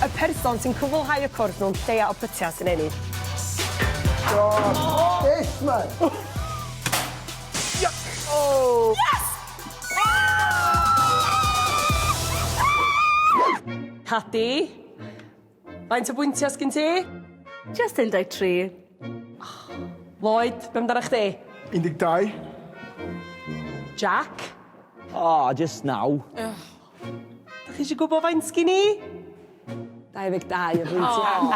Y person sy'n cwblhau y cwrs mewn lleia o pytiau sy'n ennill. God, this man! Yuck! Oh! Yes! Cadi, faint o bwyntiau sgin ti? Just 13. Lloyd, be amdana chdi? 12. Jack? O, just naw. Dach chi eisiau gwybod faint sgin i? 22 o bwyntiau.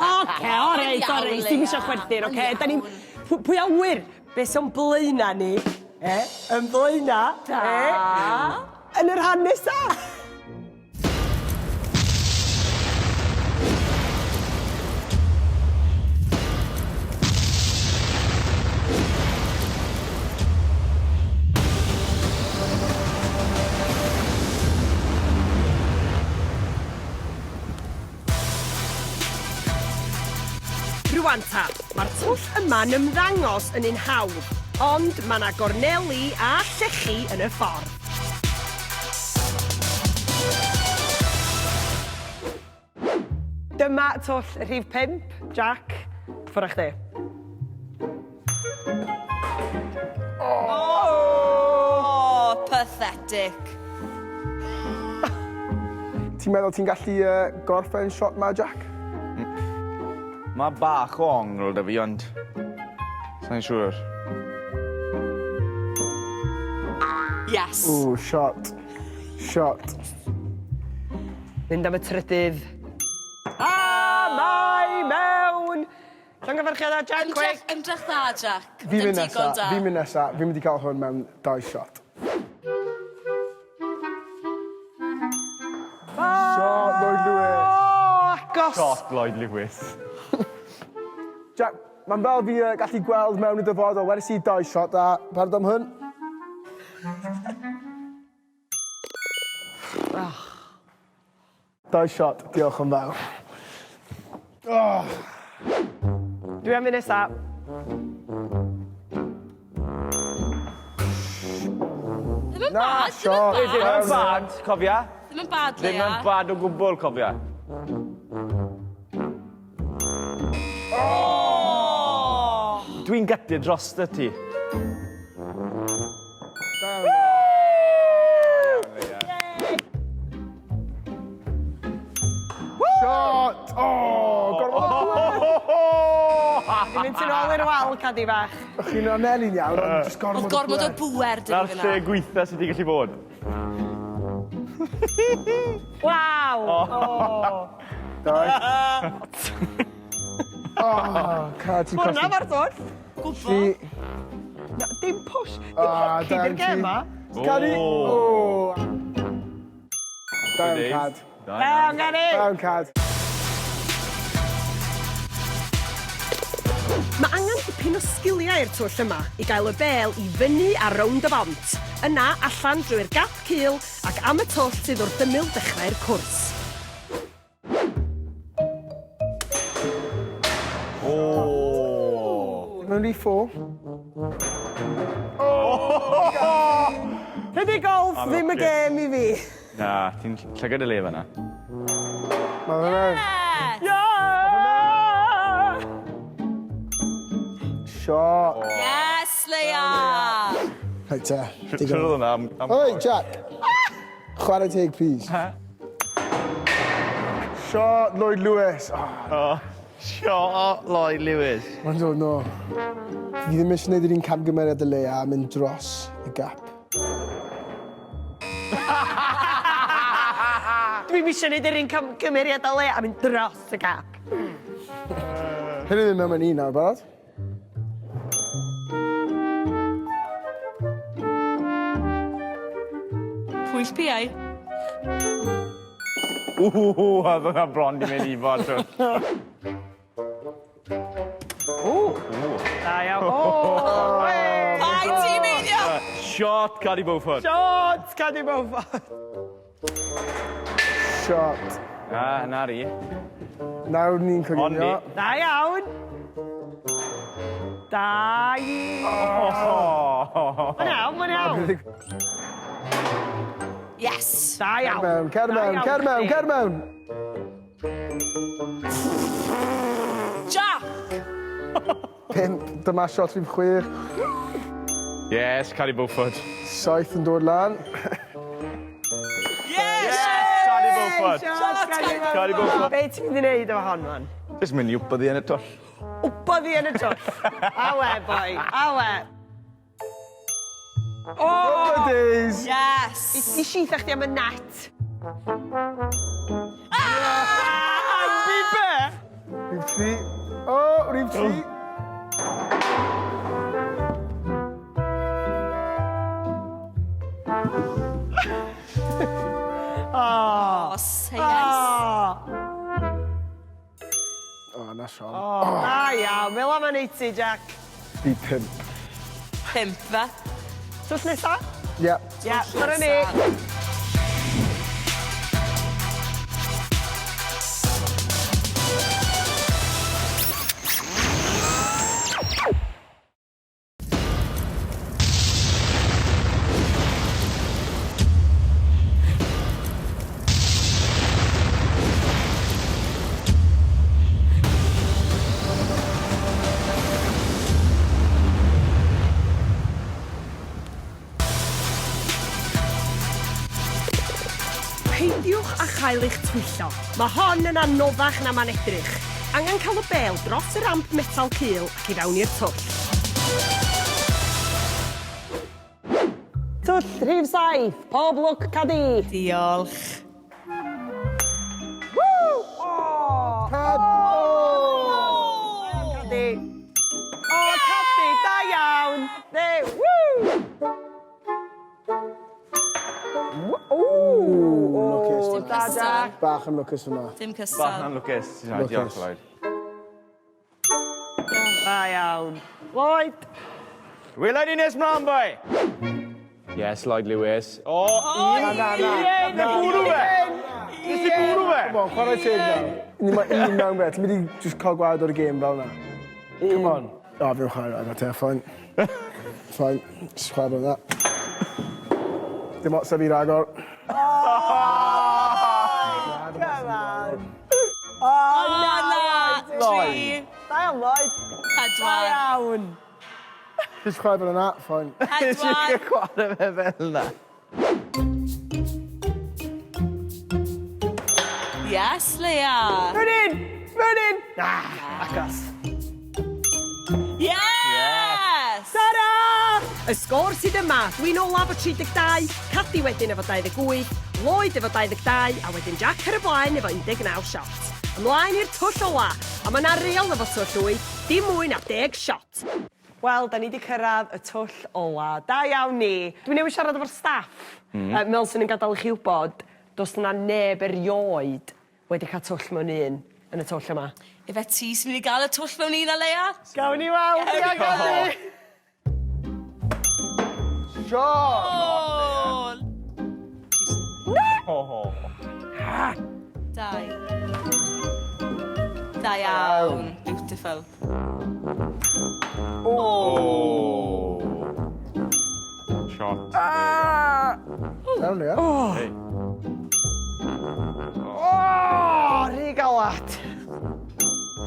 Oce, o reit, o reit, dim isio chwerthin, oce? Da ni'n... Pwy a wyr? Be sy'n blaena ni? E? Yn blaena? Da. E? Yn yr rhan nesa? Rwan ta, mae'r twll yma'n ymddangos yn un hawdd, ond mae 'na gorneli a llechi yn y ffordd. Dyma twll rhif 5, Jack. Ffwrdd â chdi. Oh, pathetic. Ti'n meddwl ti'n gallu uh, gorffen shot ma, Jack? Mae bach o ongl 'da fi, ond sai'n siŵr. Yes. Ooh, shot. Shot. Mynd am y trydydd. A mae mewn! Llongyfarchiadau Jack Quick! Ymdrech, ymdrech dda, Jack. Fi'n mynd nesa, fi'n mynd nesa, fi'n mynd i cael hwn mewn dau shot. Shot, Lloyd Lewis! O, agos! Shot, Lloyd Lewis. Jack, mae'n fel fi uh, gallu gweld mewn y dyfodol. Wedes i dau shot a parod am hwn. Oh. Dau shot, diolch yn fawr. Oh. Dwi am mynd nesa. Ddim yn Na, bad, ddim shot. yn Ddim bad. yn bad, cofia. Ddim yn bad, Ddim Leia. yn bad o gwbl, cofia. Oh! Dwi'n gutted drosto ti. Shot! Oh, gorfod o bŵer! Dwi'n mynd ti'n ôl i'r wal, Cadi fach. O'ch chi'n anelu'n iawn, ond jyst gormod Oedd gormod o bŵer dyn Na'r nhw lle fyna. gweitha sydd wedi gallu bod. Waw! Oh. Dau. Oh, Cad, ti'n Hwna colli. ma'r twll. Gwbo. Tri. Na, dim push. Dim Ah, hoci di'r gem ma. Cadi. O. Da iawn, Cad. Da Da iawn, Cadi. Da iawn, Cad. Mae angen dipyn o sgiliau i'r twll yma i gael y bêl i fyny a rownd y bont, yna allan drwy'r gap cul ac am y twll sydd wrth ymyl dechrau'r cwrs. O! Mewn rhif 4. Tydi golf ddim y gêm i fi. Na, ti'n llygad y le fan'na. Mae fe mewn. Yes! Yeah! Shot. Yes, Leia! Reit te. Siwr oedd hwnna am... am- Oi, Jack. Chwarae teg, please. Shot, Lloyd Lewis. Oh, Shot, Lloyd Lewis. Mae'n dod nôl. Fi ddim eisiau gwneud yr un camgymeriad y Leia a mynd dros y gap. Dwi'm eisiau neud yr un camgymeriad â Leia a mynd dros y gap. Hyn yn mynd mewn un nawr, barod? Pwyll piau. Ww, oedd hwnna bron di mynd i fod. Da iawn. O! Hey! Paid ti'n meindio! Shot, Cadi Beaufort. Shot, Cadi Beaufort. Shot. Ah, na ri. Nawr ni'n coginio. Ond Da iawn. Da i. Mae'n iawn, mae'n iawn. Yes! Da iawn. Cer mewn, cer mewn, cer mewn, cer mewn. Jack! 5, dyma shot rhif 6. Yes, Carrie Beaufort. 7 yn dod lan. Yes! Carrie Beaufort. Carrie Beaufort. Be ti'n mynd i wneud efo hon, man? Just mynd i wpo ddi yn y twll. Wpo ddi yn y twll. Awe, boi. Awe. Oh! Days. Yes! I sheitha chdi am y net. Ah! Fi be? Rhif 3. Oh, rhif 3. Oh. Oh, say yes. Oh, na Sean. Oh. Da iawn. Fel am yn 80, Jack. Rhif 5. 5 fe. Twll nesa? Ie. Ie, dyna ni. Peidiwch â chael eich twyllo. Mae hon yn anoddach na ma'n edrych. Angen cael y bêl dros y ramp metal cul ac i fewn i'r twll. Twll rhif 7. Pob lwc, Cadi. Diolch. Woo! Oh! Cad! Oh! Cadi. O, Cadi, da iawn. Ne, woo! Ooh, lwcus. Da, Jack. Bach yn lwcus fyna. Dim Bach cystal. yn lwcus. Diolch, Lloyd. Da iawn. Lloyd. Wela ni nes mlaen, boi! Yes, Lloyd Lewis. O, un! Na, na, Na, bwrw fe! Nes i bwrw fe! Come on, chwarae teg nawr. Ni mae un mewn fe. Ti'n mynd i just cael gwared o'r gêm fel na. Come on. O, fi'n chwarae rhaid, te, fine. Fine, just chwarae fel na. Dim ots a fi ragor. Come on. O, na! 3, Da iawn, Lloyd. 4, Da iawn. Just chwarae fel yna, fine. 4. Chwarae fe fel na. Yes, Leia. Mewn un! Mewn un! Ah, agos. Yes! Ta-ra! Y sgôr sydd yma, dwi'n olaf o 32, Cadi wedyn efo 28, Lloyd efo 22, a wedyn Jack ar y blaen efo 19 shot. Ymlaen i'r twll ola, a mae 'na reol efo twll 8, dim mwy na 10 shot. Wel, da ni 'di cyrraedd y twll ola. Da iawn ni. Dwi newydd siarad efo'r staff. Mm. Meddwl swn i'n gadael i chi wybod, does 'na neb erioed wedi cael twll mewn un yn y twll yma. Ife ti sy'n mynd i gael y twll mewn un, Leia? Gawn ni weld, ia, Cadi! Shot! O! Na! Dau. Da iawn. Beautiful. Oh. Shot. Down, ia. Hey. O, rhy galad.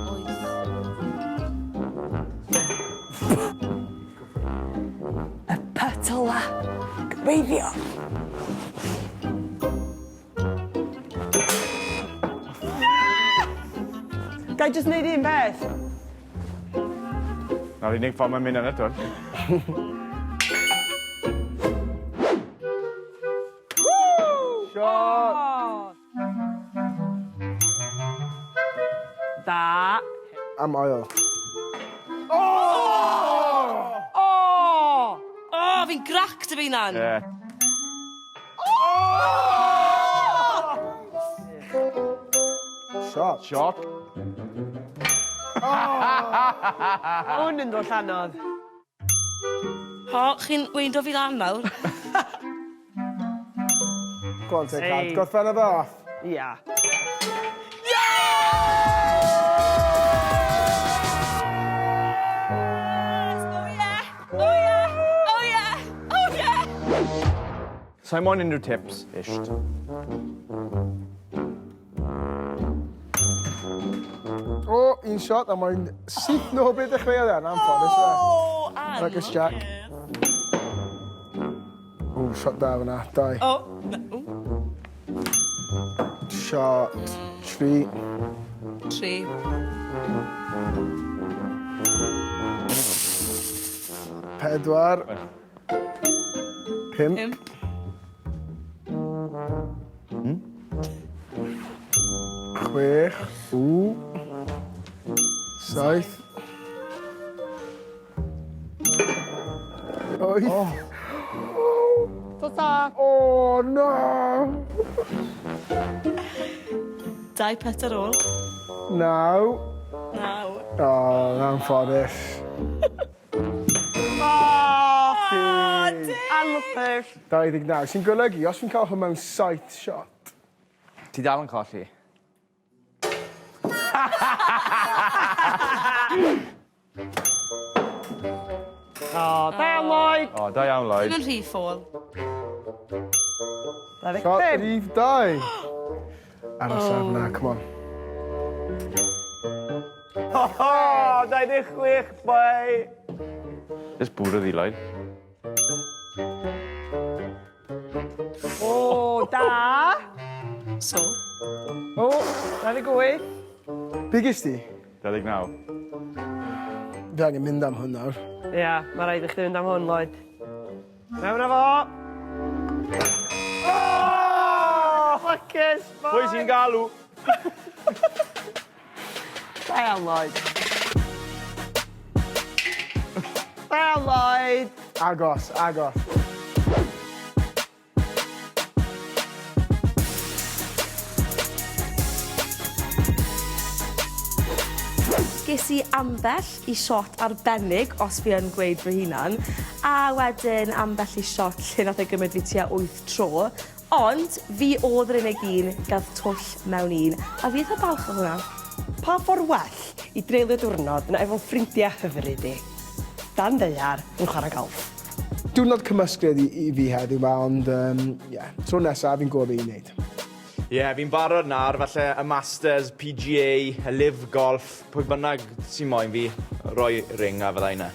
Wyth. Y putt ola. Gobeithio. Ga i jyst neud un peth? Na'r unig ffordd mae'n mynd yn y twll. Shot! Da. Am ail. O! O, fi'n grac dy fi nan. Ie. Shot. Shot. Hwn yn dod llanodd. Ho, chi'n weindo fi lan nawr. Go on, take Hey. Cad. Gorffen fe off. Ia. Oh yeah! Oh yeah! Oh yeah! Oh yeah! Sa'i moyn unrhyw tips. Isht. un shot, a mae'n syth nôl beth dechreuodd e, yn anffodus. Oh, Lucas Jack. O, shot da fyna, dau. O, na, ww. Shot, tri. Tri. Pedwar. Pump. Pump. Chwech. Ww. Saith. Wyth. Oh. Ta-ta. Oh, no! Dau pet ar ôl. Naw. Naw. O, oh, anffodus. Oh, Oh, anlwcus. 29, sy'n golygu, os fi'n cael hwn mewn saith shot, Ti dal yn colli. O, da iawn, Lloyd. O, da iawn, Lloyd. Ddim yn rhy ffôl. 25. Shot rhif 2. Aros ar fyna, come on. O, 26, boi! Just bwrw ddi, Lloyd. O, da. So. O, 28. Be gest ti? 29. Fi angen mynd am hwn nawr. Ia, mae rhaid i chdi fynd am hwn, Lloyd. Mewn â fo. Oh! Lwcus, boi. Pwy sy'n galw? Da iawn, Lloyd. Da iawn, Lloyd. Agos, agos. Ges i ambell i shot arbennig, os fi yn gweud fy hunan, a wedyn ambell i shot lle nath e gymryd fi tua wyth tro. Ond fi o'dd yr unig un gath twll mewn un, a fi eitha balch o hwnna. Pa ffordd well i dreulio diwrnod na efo'n ffrindiau hyfryd i? Dan ddaear yn chwarae golf. Diwrnod cymysgedd i, i fi heddiw ma, ond um, yeah, tro nesaf fi'n gwybod beth i wneud. Ie, yeah, fi'n barod nawr, falle y Masters, PGA, y LIV Golf, pwy bynnag sy'n moyn fi, roi ring a fydda i 'na.